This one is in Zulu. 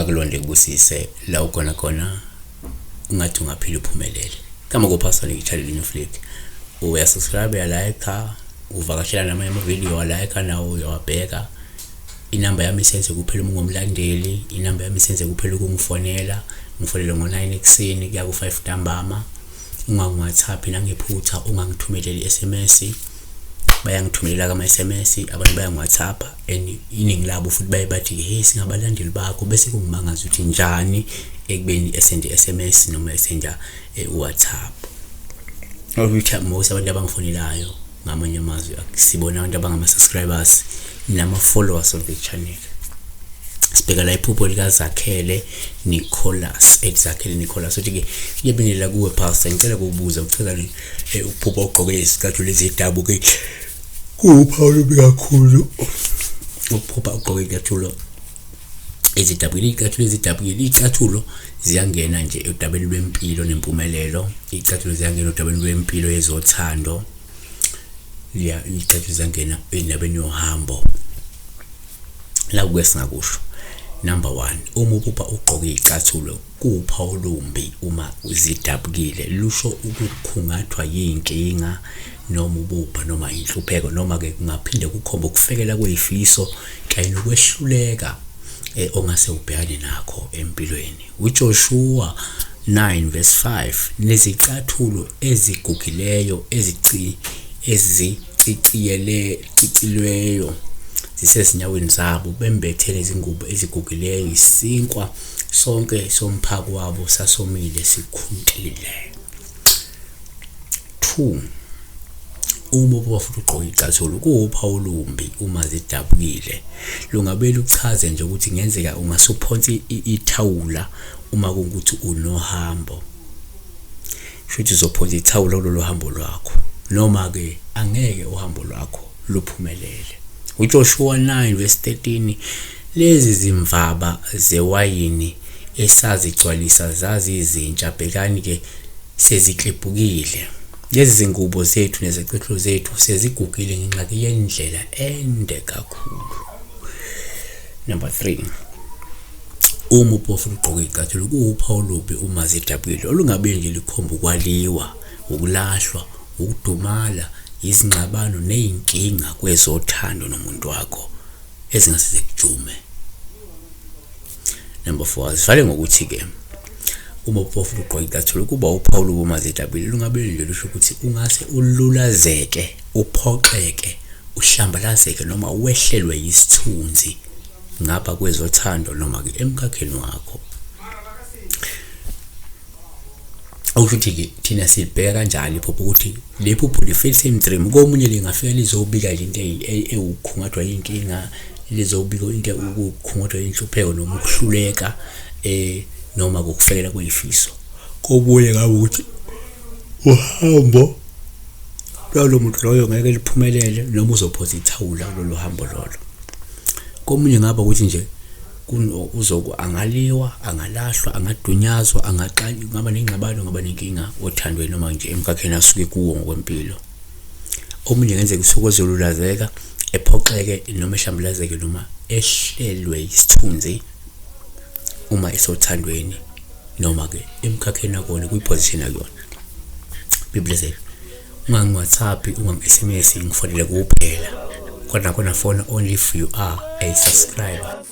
Akulonde kubusise la ukhona khona ungathi ungaphila uphumelele. Kama kuphasa le channel Newflick. Uya subscribe, uya like, uvakashela namanye ama video, wa like nawo uyawabheka. Inamba yami isenze kuphela uma ungumlandeli, inamba yami isenze kuphela ukungifonela, ngifonele ngo-9 ekuseni kuya ku-5 ntambama. Ungangi-WhatsApp nangephutha, ungangithumeleli i-SMS. Bayangithumelela kama-SMS, abantu bayangi-WhatsApp and iningi labo futhi baye bathi hey singabalandeli bakho, bese kungimangaza ukuthi njani ekubeni esende i-SMS noma esenda u-WhatsApp. Ukuthi most abantu abangifonelayo ngamanye amazwi sibona abantu abangama-subscribers nama-followers of the channel. Sibheka la iphupho likaZakhele Nicholas, ethi Zakhele Nicholas uthi-ke ngiyabingelela kuwe pastor, ngicela ukubuza uchaza uphupha ugqoke izicathulo ezidabuke kuwuphawu olubi kakhulu. Ukuphupha ugqoke izicathulo ezidabukile, iy'cathulo ezidabukile, iy'cathulo ziyangena nje odabeni lwempilo nempumelelo, iy'cathulo ziyangena odabeni lwempilo yezothando, iy'cathulo ziyangena endabeni yohambo. La kuke singakusho number 1, uma uphupha ugqoke iy'cathulo kuwuphawu olumbi uma zidabukile, lusho ukukhungathwa yiy'nkinga noma ububha noma inhlupheko, noma-ke kungaphinde kukhombe ukufekela kwey'fiso kanye nokwehluleka ongase ubhekane nakho empilweni. UJoshua 9 verse 5, nezicathulo ezigugileyo ezicicilweyo zisezinyaweni zabo, bembethe nezingubo ezigugileyo, isinkwa sonke somphako wabo sasomile sikhuntile. 2, uma uphupha futhi ugqoke icathulo kuwuphawu olumbi uma zidabukile, lungabe luchaze nje ukuthi kungenzeka ungase uphonse ithawula uma kuwukuthi unohambo, shuthi uzophonsa ithawula kulolu hambo lwakho, noma-ke angeke uhambo lwakho luphumelele. UJoshua 9 verse 13, lezi zimvaba zewayini esazigcwalisa zazizintsha, bhekani-ke seziklebhukile. Lezi zingubo zethu nezicathulo zethu sezigugile ngenxa yendlela ende kakhulu. Number 3, uma uphofu ugqoke icathulo kuwuphawu olubi uma zidabukile, olungabe nje likhomba ukwaliwa, ukulahlwa, ukudumala, izingxabano ney'nkinga kwezothando nomuntu wakho ezingase zikujume. Number 4, asivale ngokuthi-ke uma uphofu ugqoke icathulo kuba uphawu olubi uma zidabukile, lungabe nje lusho ukuthi ungase ululazeke, uphoxeke, uhlambalazeke noma wehlelwe yisithunzi ngapha kwezothando noma-ke emkhakheni wakho. Okusho ukuthi-ke thina silibheka kanjalo iphupho ukuthi le phupho li-feel same dream, komunye lingafika lizobika nje into ewukhungathwa yinkinga, lizobika into ukukhungathwa inhlupheko noma ukuhluleka noma ukufekela kweyifiso. Kobuye ngabe ukuthi uhambo lwalo muntu loyo ngeke liphumelele noma uzophonsa ithawula kulolu hambo lolo. Komunye ngaba ukuthi nje uzoku angaliwa, angalahlwa, angadunyazwa, ngaba nengxabano, ngaba nenkinga othandweni noma nje emkhakheni asuke kuwo ngokwempilo. Omunye ngenzeka usuke ezolulazeka, ephoxeke noma ehlambulazeke noma ehlelwe isithunzi uma esothandweni noma-ke emkhakheni akona kwi-position akuyona. Be blessed. Ungangi-WhatsApp, ungangi-SMS, ngifonele kuphela. Kodwa nakhona phone only if you are a subscriber.